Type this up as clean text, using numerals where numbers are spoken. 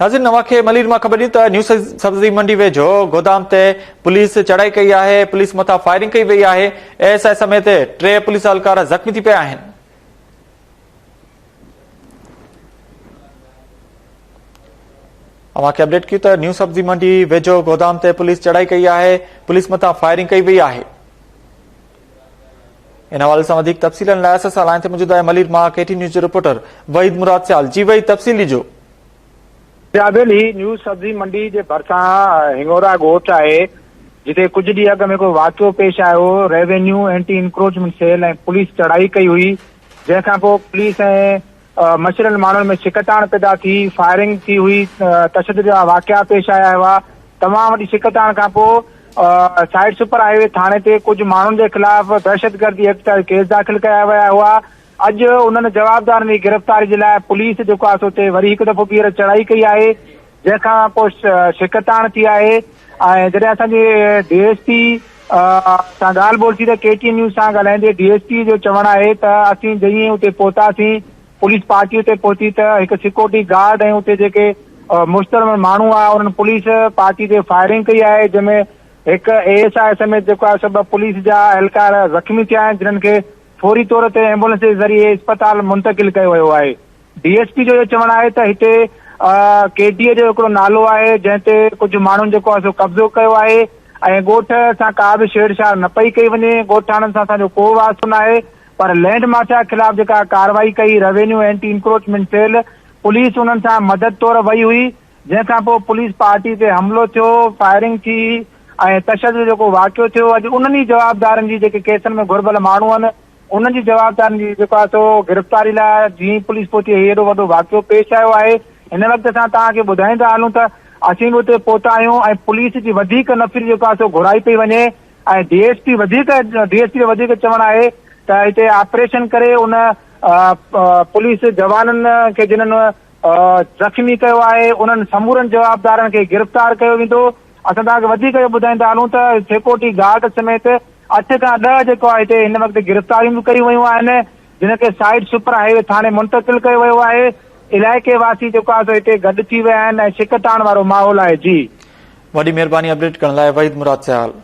ناظرين اوهان کي ملير مان خبر ڏيون ته نيو سبزي منڊي ويجهو گودام تي پوليس چڙهائي ڪئي آهي، پوليس مٿان فائرنگ ڪئي وئي آهي، اي ايس I سميت ٽي پوليس اهلڪار زخمي ٿي پيا آهن. اوهان کي اپڊيٽ ڪيون ته نيو سبزي منڊي ويجهو گودام تي پوليس چڙهائي ڪئي آهي، پوليس مٿان فائرنگ ڪئي وئي آهي. ان حوالي سان وڌيڪ تفصيلن لاء اسان سان لائين تي موجود آهي ملير مان ڪي ٽي نيوز جو رپورٽر وحيد مراد سيال جي وحيد تفصيل ڏجو. جابل هي نيو سبزي منڊي جي ڀرسان هنڱورا ڳوٺ آهي جتي ڪجهه ڏينهن اڳ ۾ هڪڙو واقعو پيش آيو هو revenue anti encroachment cell ۽ police چڙهائي ڪئي هئي جنهن کان پوء پوليس ۽ مڇريل ماڻهن ۾ ڇڪتاڻ پيدا ٿي، فائرنگ ٿي هئي، تشدد جا واقعا پيش آيا هئا، تمام وڏي ڇڪتاڻ کانپوء سائيڊ سپر هاء وي ٿاڻي تي ڪجهه ماڻهن جي خلاف دهشتگردي ايڪٽ تحت ڪيس داخل ڪيا ويا هئا، اڄ انهن جوابدارن جي گرفتاري جي لاء پوليس جيڪو آهي سو اتي وري هڪ دفعو ٻيهر چڙهائي ڪئي آهي، جنهن کان پوء ڇڪتاڻ ٿي آهي ۽ جڏهن اسان جي ڊي ايس پي سان ڳالهه ٻولهه ٿي ته ڪي ٽي اين نيوز سان ڳالهائيندي ڊي ايس پي جو چوڻ آهي ته اسين جئين ئي اتي پهتاسين پوليس پارٽي اتي پهتي ته هڪ سيڪيورٽي گارڊ ۽ اتي جيڪي مشترم ماڻهو آهي انهن پوليس پارٽي تي فائرنگ ڪئي آهي جنهن ۾ هڪ اي ايس I سميت جيڪو آهي سو ٻه پوليس جا اهلڪار زخمي ٿيا آهن جنهن کي فوري طور تي ايمبولنس جي ذريعي اسپتال منتقل ڪيو ويو آهي. ڊي ايس پي جو اهو چوڻ آهي ته هتي ڪي ڊي اي جو هڪڙو نالو آهي جنهن تي ڪجهه ماڻهن جيڪو آهي سو قبضو ڪيو آهي ۽ ڳوٺ سان ڪا به ڇيڙ ڇاڙ نه پئي ڪئي وڃي ڳوٺاڻن سان اسان جو ڪو واسطو ناهي پر لينڊ مافيا خلاف جيڪا ڪارروائي ڪئي revenue anti encroachment cell police انهن سان مدد طور وئي هئي جنهن کان پوء پوليس پارٽي تي حملو ٿيو فائرنگ ٿي ۽ تشدد جو جيڪو واقعو ٿيو اڄ انهن ئي جوابدارن جي جيڪي ڪيسن ۾ گهربل ماڻهو آهن انهن جي جوابدارن جي جيڪو آهي سو گرفتاري لاء جيئن ئي پوليس پهتي هي ايڏو وڏو واقعو پيش آيو آهي. هن وقت اسان توهان کي ٻڌائيندا هلون ته اسين به اتي پهتا آهيون ۽ پوليس جي وڌيڪ نفري جيڪو آهي سو گهرائي پئي وڃي ۽ ڊي ايس پي وڌيڪ ڊي ايس پي جو وڌيڪ چوڻ آهي ته هتي آپريشن ڪري ان پوليس جوانن کي جنھن زخمي ڪيو آهي انهن سمورن جوابدارن کي گرفتار ڪيو ويندو. اسان توهان کي وڌيڪ اهو ٻڌائيندا هلون ته سيڪيورٽي گارڊ سميت اٺ کان ڏهه جيڪو آهي هتي هن وقت گرفتاريون به ڪيون ويون آهن جن کي سائيڊ سپر هاء وي ٿاڻي منتقل ڪيو ويو آهي علائقي واسي جيڪو آهي سو هتي گڏ ٿي ويا آهن ۽ ڇڪتاڻ وارو ماحول آهي جي. وڏي مهرباني اپڊيٽ ڪرڻ لاء وحيد مراد سيال.